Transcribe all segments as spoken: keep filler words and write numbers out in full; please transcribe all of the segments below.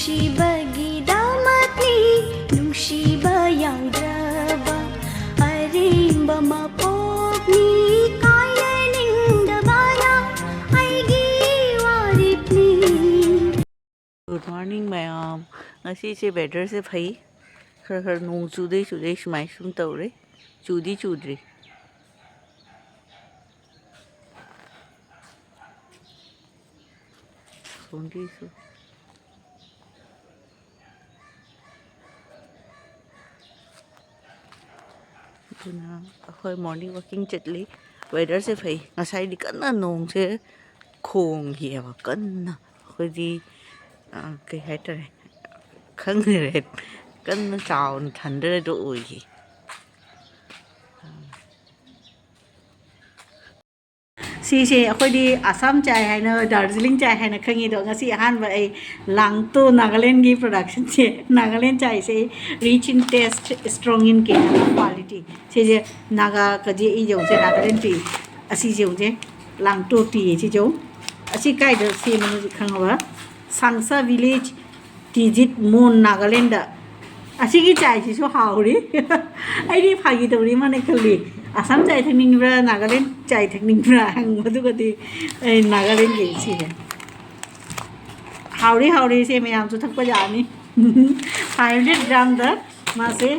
ꯅꯨꯡꯁꯤꯕꯒꯤꯗꯃꯛꯅꯤ, ꯅꯨꯡꯁꯤꯕ ꯌꯥꯎꯗ꯭ꯔꯕ ꯑꯔꯦꯝꯕ ꯃꯄꯣꯛꯅꯤ, ꯀꯥꯏꯅꯅꯤꯡꯗꯕꯅ ꯑꯩꯒꯤ ꯋꯥꯔꯦꯞꯅꯤ꯫ Good morning ꯃꯌꯥꯝ꯫ ꯉꯁꯤꯁꯦ weatherꯁꯦ ꯐꯩ, ꯈꯔ ꯈꯔ ꯅꯣꯡ ꯆꯨꯗꯩ ꯆꯨꯗꯩ ꯁꯨꯃꯥꯏ ꯁꯨꯝ ꯇꯧꯔꯦ, ꯆꯨꯗꯤ ꯆꯨꯗ꯭ꯔꯤ꯫ ꯁꯣꯝꯒꯤꯁꯨ꯫ ꯑꯗꯨꯅ ꯑꯩꯈꯣꯏ morning walking ꯆꯠꯂꯤ꯫ Weatherꯁꯦ ꯐꯩ꯫ ꯉꯁꯥꯏꯗꯤ ꯀꯟꯅ ꯅꯣꯡꯁꯦ ꯈꯣꯡꯈꯤꯑꯕ, ꯀꯟꯅ꯫ ꯑꯩꯈꯣꯏꯗꯤ, ꯑ, ꯀꯩ ꯍꯥꯏꯇꯥꯔꯦ, ꯈꯪꯗꯔꯦ, ꯀꯟꯅ ꯆꯥꯎꯅ ꯊꯟꯗꯔꯗꯣ ꯑꯣꯏꯈꯤ꯫ ꯁꯤꯁꯦ ꯑꯩꯈꯣꯏꯗꯤ ꯑꯁꯥꯝ ꯆꯥꯏ ꯍꯥꯏꯅ, ꯗꯥꯔꯖꯤꯂꯤꯡ ꯆꯥꯏ ꯍꯥꯏꯅ ꯈꯪꯉꯤ꯫ ꯑꯗꯣ ꯉꯁꯤ ꯑꯍꯥꯟꯕ ꯑꯩ ꯂꯥꯡꯇꯣ ꯅꯥꯒꯥꯂꯦꯟꯒꯤ productionꯁꯦ, Nagaland ꯆꯥꯏꯁꯦ rich in taste, strong in quality꯫ ꯁꯤꯁꯦ ꯅꯥꯒꯥ ꯀꯖꯦ ꯏ ꯌꯧꯁꯦ, ꯅꯥꯒꯥꯂꯦꯟ ꯇꯤ ꯑꯁꯤꯁꯦ ꯌꯧꯁꯦ, ꯂꯥꯡꯇꯣ ꯇꯤ ꯁꯤ ꯌꯧ꯫ ꯑꯁꯤ ꯀꯥꯏꯗ ꯁꯦꯝꯕꯅꯣ ꯈꯪꯉꯕ? ꯁꯥꯡꯁꯥ village, ꯇꯤꯖꯤꯠ ꯃꯣꯟ, ꯅꯥꯒꯥꯂꯦꯟꯗ꯫ ꯑꯁꯤꯒꯤ ꯆꯥꯏꯁꯤꯁꯨ ꯍꯥꯎꯔꯤ꯫ ꯑꯩꯗꯤ ꯐꯥꯒꯤ ꯇꯧꯔꯤ ꯃꯥꯅ ꯈꯜꯂꯤ, ꯑꯁꯥꯝ ꯆꯥꯏ ꯊꯛꯅꯤꯡꯕ꯭ꯔꯥ, ꯅꯥꯒꯥꯂꯦꯟ ꯆꯥꯏ ꯊꯛꯅꯤꯡꯕ꯭ꯔꯥ ꯍꯪꯕꯗꯨꯒꯗꯤ ꯑꯩ ꯅꯥꯒꯥꯂꯦꯟꯒꯤ ꯁꯤꯁꯦ꯫ ꯍꯥꯎꯔꯤ, ꯍꯥꯎꯔꯤ, ꯁꯦ ꯃꯌꯥꯝꯁꯨ ꯊꯛꯄ ꯌꯥꯅꯤ꯫ Five hundred gramꯗ ꯃꯥꯁꯦ,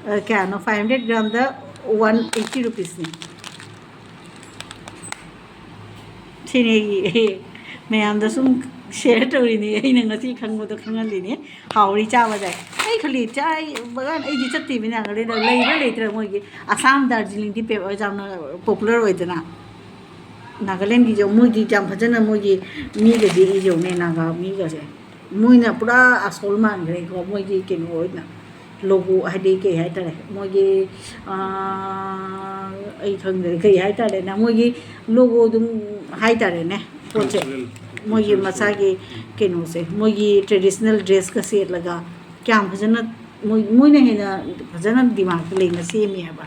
ꯑ, ꯀꯌꯥꯅꯣ? Five hundred gramꯗ one eighty rupeesꯅꯤ꯫ ꯁꯤꯅꯤ ꯑꯩꯒꯤ ꯃꯌꯥꯝꯗ ꯁꯨꯝ share ꯇꯧꯔꯤꯅꯤ, ꯑꯩꯅ ꯉꯁꯤ ꯈꯪꯕꯗꯣ ꯈꯪꯍꯜꯂꯤꯅꯤ꯫ ꯍꯥꯎꯔꯤ ꯆꯥꯕꯗ꯫ ꯑꯩ ꯈꯜꯂꯤ, ꯆꯥꯏ ꯕꯒꯥꯟ ꯑꯩꯗꯤ ꯆꯠꯇ꯭ꯔꯤꯕꯅꯤꯅ ꯈꯜꯂꯤ, ꯂꯩꯕ꯭ꯔꯥ ꯂꯩꯇ꯭ꯔꯥ ꯃꯣꯏꯒꯤ꯫ ꯑꯁꯥꯝ ꯗꯥꯔꯖꯤꯂꯤꯡꯗꯤ ꯄꯦ-, ꯌꯥꯝꯅ popular ꯑꯣꯏꯗꯅ꯫ ꯅꯥꯒꯥꯂꯦꯟꯒꯤꯁꯨ ꯃꯣꯏꯗꯤ ꯌꯥꯝ ꯐꯖꯅ, ꯃꯣꯏꯒꯤ ꯃꯤꯒꯗꯤ ꯏꯖꯧꯅꯦ, ꯅꯥꯒꯥ ꯃꯤꯒꯁꯦ꯫ ꯃꯣꯏꯅ ꯄꯨꯔꯥ ꯑꯁꯣꯜ ꯃꯥꯟꯈ꯭ꯔꯦꯀꯣ, ꯃꯣꯏꯒꯤ ꯀꯩꯅꯣ ꯑꯣꯏꯅ꯫ Logo ꯍꯥꯏꯗꯤ ꯀꯩ ꯍꯥꯏꯇꯥꯔꯦ, ꯃꯣꯏꯒꯤ, ꯑꯥ, ꯑꯩ ꯈꯪꯗ꯭ꯔꯦ ꯀꯩ ꯍꯥꯏꯇꯥꯔꯦꯅꯦ, ꯃꯣꯏꯒꯤ logo ꯑꯗꯨꯝ ꯍꯥꯏꯇꯥꯔꯦꯅꯦ, ꯄꯣꯠꯁꯦ꯫ Cultural, ꯃꯣꯏꯒꯤ cultural ꯃꯁꯥꯒꯤ ꯀꯩꯅꯣꯁꯦ, ꯃꯣꯏꯒꯤ traditional dressꯀ ꯁꯦꯠꯂꯒ ꯀꯌꯥꯝ ꯐꯖꯅ, ꯃꯣꯏ, ꯃꯣꯏꯅ ꯍꯦꯟꯅ ꯐꯖꯅ ꯗꯤꯃꯥꯟ ꯂꯩꯅ ꯁꯦꯝꯃꯤ ꯍꯥꯏꯕ꯫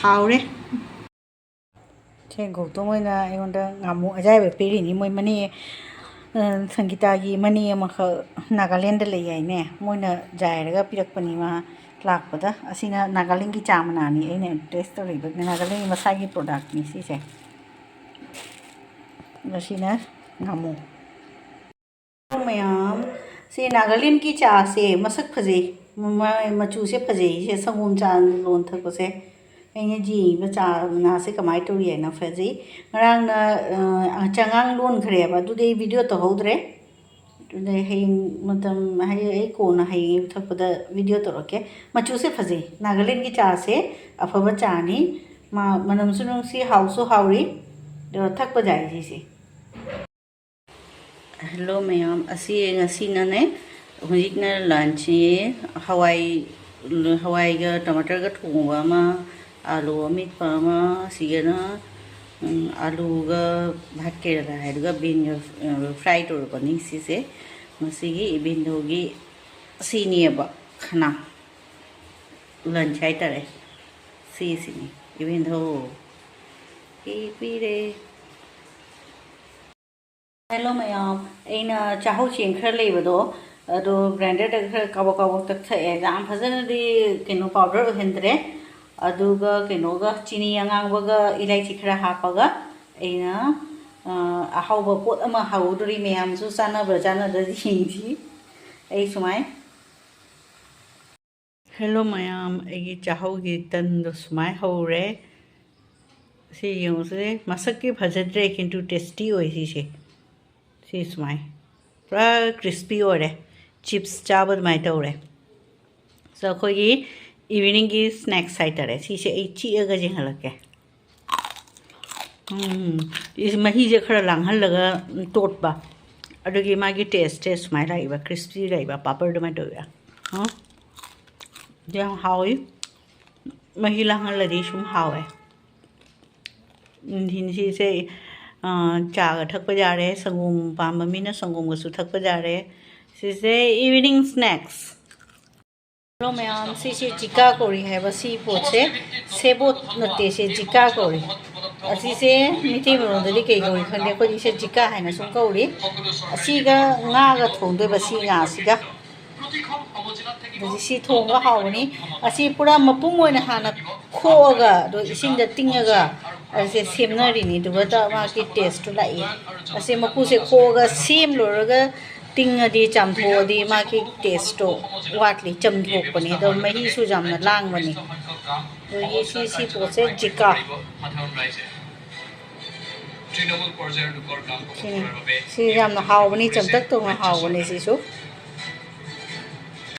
ꯍꯥꯎꯔꯦ꯫ ꯁꯦ ꯒꯧꯇꯝ ꯍꯣꯏꯅ ꯑꯩꯉꯣꯟꯗ ꯉꯥꯃꯨ ꯑꯌꯥꯏꯕ ꯄꯤꯔꯤꯅꯤ꯫ ꯃꯣꯏ ꯃꯅꯦ ꯁꯪꯒꯤꯇꯥꯒꯤ ꯃꯅꯦ ꯑꯃꯈꯛ ꯅꯥꯒꯥꯂꯦꯟꯗ ꯂꯩ ꯍꯥꯏꯅꯦ, ꯃꯣꯏꯅ ꯌꯥꯏꯔꯒ ꯄꯤꯔꯛꯄꯅꯤ ꯃꯥ ꯂꯥꯛꯄꯗ꯫ ꯑꯁꯤꯅ ꯅꯥꯒꯥꯂꯦꯟꯒꯤ ꯆꯥ ꯃꯅꯥꯅꯤ ꯑꯩꯅ ꯑꯦꯗꯚꯔꯇꯥꯏꯁ ꯇꯧꯔꯤꯕ, ꯅꯥꯒꯥꯂꯦꯟꯒꯤ ꯃꯁꯥꯒꯤ ꯄ꯭ꯔꯣꯗꯛꯅꯤ ꯁꯤꯁꯦ꯫ ꯑꯁꯤꯅ ꯉꯥꯃꯨ꯫ ꯃꯌꯥꯝ, ꯁꯤ ꯅꯥꯒꯥꯂꯦꯟꯒꯤ ꯆꯥꯁꯦ ꯃꯁꯛ ꯐꯖꯩ, ꯃ-, ꯃꯆꯨꯁꯦ ꯐꯖꯩ꯫ ꯁꯦ ꯁꯪꯒꯣꯝ ꯆꯥ ꯂꯣꯟ ꯊꯛꯄꯁꯦ ꯑꯩꯅ ꯌꯦꯡꯉꯤꯕ ꯆꯥ ꯃꯅꯥꯁꯦ ꯀꯃꯥꯏꯅ ꯇꯧꯔꯤ ꯍꯥꯏꯅ ꯐꯖꯩ꯫ ꯉꯔꯥꯡꯅ, ꯑ, ꯆꯉꯥꯡ ꯂꯣꯟꯈ꯭ꯔꯦꯕ, ꯑꯗꯨꯗꯤ ꯑꯩ ꯚꯤꯗꯤꯑꯣ ꯇꯧꯍꯧꯗ꯭ꯔꯦ꯫ ꯑꯗꯨꯗꯤ ꯍꯌꯦꯡ ꯃꯇꯝ, ꯍꯌꯦꯡ ꯑꯩ ꯀꯣꯟꯅ ꯍꯌꯦꯡ ꯊꯛꯄꯗ ꯚꯤꯗꯤꯑꯣ ꯇꯧꯔꯛꯀꯦ꯫ ꯃꯆꯨꯁꯦ ꯐꯖꯩ, ꯅꯥꯒꯥꯂꯦꯟꯒꯤ ꯆꯥꯁꯦ ꯑꯐꯕ ꯆꯥꯅꯤ꯫ ꯃꯥ ꯃꯅꯝꯁꯨ ꯅꯨꯡꯁꯤ, ꯍꯥꯎꯁꯨ ꯍꯥꯎꯔꯤ꯫ ꯑꯗꯣ ꯊꯛꯄ ꯌꯥꯏ ꯁꯤꯁꯦ꯫ ꯍꯦꯜꯂꯣ ꯃꯌꯥꯝ, ꯑꯁꯤ ꯉꯁꯤꯅꯅꯦ, ꯍꯧꯖꯤꯛꯅ ꯂꯟꯁꯁꯤ ꯍꯋꯥꯏ, ꯍꯋꯥꯏꯒ ꯇꯃꯥꯇꯔꯒ ꯊꯣꯡꯕ ꯑꯃ, ꯑꯥꯂꯨ ꯑꯃꯦꯠꯄ ꯑꯃ, ꯑꯁꯤꯒꯅ, ꯎꯝ, ꯑꯥꯂꯨꯒ ꯚꯥꯠ ꯀꯦꯔꯦꯂꯥ ꯍꯥꯏꯗꯨꯒ ꯕꯤꯟꯒ, ꯑ, ꯐ꯭ꯔꯥꯏ ꯇꯧꯔꯕꯅꯤ ꯁꯤꯁꯦ꯫ ꯉꯁꯤꯒꯤ ꯏꯚꯦꯟꯗꯣꯒꯤ ꯁꯤꯅꯦꯕ ꯈꯅꯥ ꯂꯟꯁ ꯍꯥꯏꯇꯥꯔꯦ꯫ ꯁꯤꯁꯤꯅꯤ ꯏꯚꯦꯟꯗꯣ꯫ ꯀꯦꯛ ꯄꯤꯔꯦ꯫ ꯍꯦꯜꯂꯣ ꯃꯌꯥꯝ, ꯑꯩꯅ ꯆꯥꯍꯧ ꯆꯦꯡ ꯈꯔ ꯂꯩꯕꯗꯣ, ꯑꯗꯣ ꯒ꯭ꯔꯥꯏꯟꯗꯔꯗ ꯈꯔ ꯀꯥꯕꯛ ꯀꯥꯕꯛ ꯇꯛꯊꯛꯑꯦ, ꯌꯥꯝ ꯐꯖꯅꯗꯤ ꯀꯩꯅꯣ ꯄꯥꯎꯗꯔ ꯑꯣꯏꯍꯟꯗ꯭ꯔꯦ꯫ ꯑꯗꯨꯒ ꯀꯩꯅꯣꯒ, ꯆꯤꯅꯤ ꯑꯉꯥꯡꯕꯒ ꯏꯂꯥꯏꯆꯤ ꯈꯔ ꯍꯥꯞꯄꯒ ꯑꯩꯅ, ꯑ, ꯑꯍꯥꯎꯕ ꯄꯣꯠ ꯑꯃ ꯍꯧꯗꯣꯔꯤ꯫ ꯃꯌꯥꯝꯁꯨ ꯆꯥꯟꯅꯕ꯭ꯔꯥ ꯆꯥꯟꯅꯗ꯭ꯔꯗꯤ ꯌꯦꯡꯁꯤ꯫ ꯑꯩ ꯁꯨꯃꯥꯏ ꯍꯦꯜꯂꯣ ꯃꯌꯥꯝ, ꯑꯩꯒꯤ ꯆꯥꯍꯧꯒꯤ ꯇꯟꯗꯣ ꯁꯨꯃꯥꯏ ꯍꯧꯔꯦ꯫ ꯁꯤ ꯌꯦꯡꯉꯨꯁꯦ, ꯃꯁꯛꯇꯤ ꯐꯖꯗ꯭ꯔꯦ, ꯀꯤꯟꯇꯨ ꯇꯦꯁꯇꯤ ꯑꯣꯏ ꯁꯤꯁꯦ꯫ ꯁꯤ ꯁꯨꯃꯥꯏ ꯄꯨꯔꯥ ꯀ꯭ꯔꯤꯁꯄꯤ ꯑꯣꯏꯔꯦ, ꯆꯤꯞꯁ ꯆꯥꯕ ꯑꯗꯨꯃꯥꯏꯅ ꯇꯧꯔꯦ꯫ ꯁꯣ ꯑꯩꯈꯣꯏꯒꯤ ꯏꯚꯤꯅꯤꯡꯒꯤ ꯁ꯭ꯅꯦꯛꯁ ꯍꯥꯏꯇꯥꯔꯦ, ꯁꯤꯁꯦ ꯑꯩ ꯆꯤꯛꯑꯒ ꯌꯦꯡꯍꯜꯂꯛꯀꯦ꯫ ꯎꯝ, ꯁꯤ ꯃꯍꯤꯁꯦ ꯈꯔ ꯂꯥꯡꯍꯜꯂꯒ ꯇꯣꯠꯄ, ꯑꯗꯨꯒꯤ ꯃꯥꯒꯤ ꯇꯦꯁꯁꯦ ꯁꯨꯃꯥꯏꯅ ꯂꯥꯛꯏꯕ, ꯀ꯭ꯔꯤꯁꯄꯤ ꯂꯥꯛꯏꯕ, ꯄꯥꯄꯔ ꯑꯗꯨꯃꯥꯏꯅ ꯇꯧꯋꯦ꯫ ꯎꯝ, ꯌꯥꯝ ꯍꯥꯎꯏ꯫ ꯃꯍꯤ ꯂꯥꯡꯍꯜꯂꯗꯤ ꯁꯨꯝ ꯍꯥꯎꯋꯦ꯫ ꯅꯨꯡꯊꯤꯟꯁꯤꯁꯦ, ꯑ, ꯆꯥꯒ ꯊꯛꯄ ꯌꯥꯔꯦ, ꯁꯪꯒꯣꯝ ꯄꯥꯝꯕ ꯃꯤꯅ ꯁꯪꯒꯣꯝꯒꯁꯨ ꯊꯛꯄ ꯌꯥꯔꯦ꯫ ꯁꯤꯁꯦ ꯏꯚꯤꯅꯤꯡ ꯁ꯭ꯅꯦꯛꯁ꯫ ꯍꯦꯜꯂꯣ ꯃꯌꯥꯝ, ꯁꯤꯁꯦ ꯖꯤꯀꯥ ꯀꯧꯔꯤ ꯍꯥꯏꯕ ꯁꯤ ꯄꯣꯠꯁꯦ꯫ ꯁꯦꯕꯣꯠ ꯅꯠꯇꯦ, ꯁꯤ ꯖꯤꯀꯥ ꯀꯧꯔꯤ꯫ ꯑꯁꯤꯁꯦ ꯃꯩꯇꯩ ꯃꯔꯣꯟꯗꯗꯤ ꯀꯩ ꯀꯧꯏ ꯈꯪꯗꯦ, ꯑꯩꯈꯣꯏꯗꯤ ꯁꯦ ꯖꯤꯀꯥ ꯍꯥꯏꯅ ꯁꯨꯝ ꯀꯧꯔꯤ꯫ ꯑꯁꯤꯒ ꯉꯥꯒ ꯊꯣꯡꯗꯣꯏꯕ, ꯁꯤ ꯉꯥꯁꯤꯒ꯫ ꯑꯗꯨꯗꯤ ꯁꯤ ꯊꯣꯡꯕ ꯍꯥꯎꯕꯅꯤ꯫ ꯑꯁꯤ ꯄꯨꯔꯥ ꯃꯄꯨꯝ ꯑꯣꯏꯅ ꯍꯥꯟꯅ ꯈꯣꯛꯑꯒ, ꯑꯗꯣ ꯏꯁꯤꯡꯗ ꯇꯤꯡꯉꯒ ꯑꯁꯦ ꯁꯦꯝꯅꯔꯤꯅꯤ, ꯑꯗꯨꯒ ꯃꯥꯒꯤ ꯇꯦꯁꯇꯨ ꯂꯥꯛꯏ꯫ ꯑꯁꯤ ꯃꯀꯨꯁꯦ ꯈꯣꯛꯑꯒ ꯁꯦꯝ ꯂꯣꯏꯔꯒ ꯇꯤꯡꯉꯗꯤ, ꯆꯥꯝꯊꯣꯛꯑꯗꯤ ꯃꯥꯒꯤ ꯇꯦꯁꯇꯣ ꯋꯥꯠꯂꯤ, ꯆꯝꯊꯣꯛꯄꯅꯤ꯫ ꯑꯗꯣ ꯃꯍꯤꯁꯨ ꯌꯥꯝꯅ ꯂꯥꯡꯕꯅꯤ꯫ ꯑꯗꯒꯤ ꯁꯤ, ꯁꯤ ꯄꯣꯠꯁꯦ ꯖꯤꯀꯥ꯫ ꯁꯤꯅꯤ꯫ ꯁꯤ ꯌꯥꯝꯅ ꯍꯥꯎꯕꯅꯤ, ꯆꯝꯇꯛ ꯇꯧꯅ ꯍꯥꯎꯕꯅꯤ ꯁꯤꯁꯨ꯫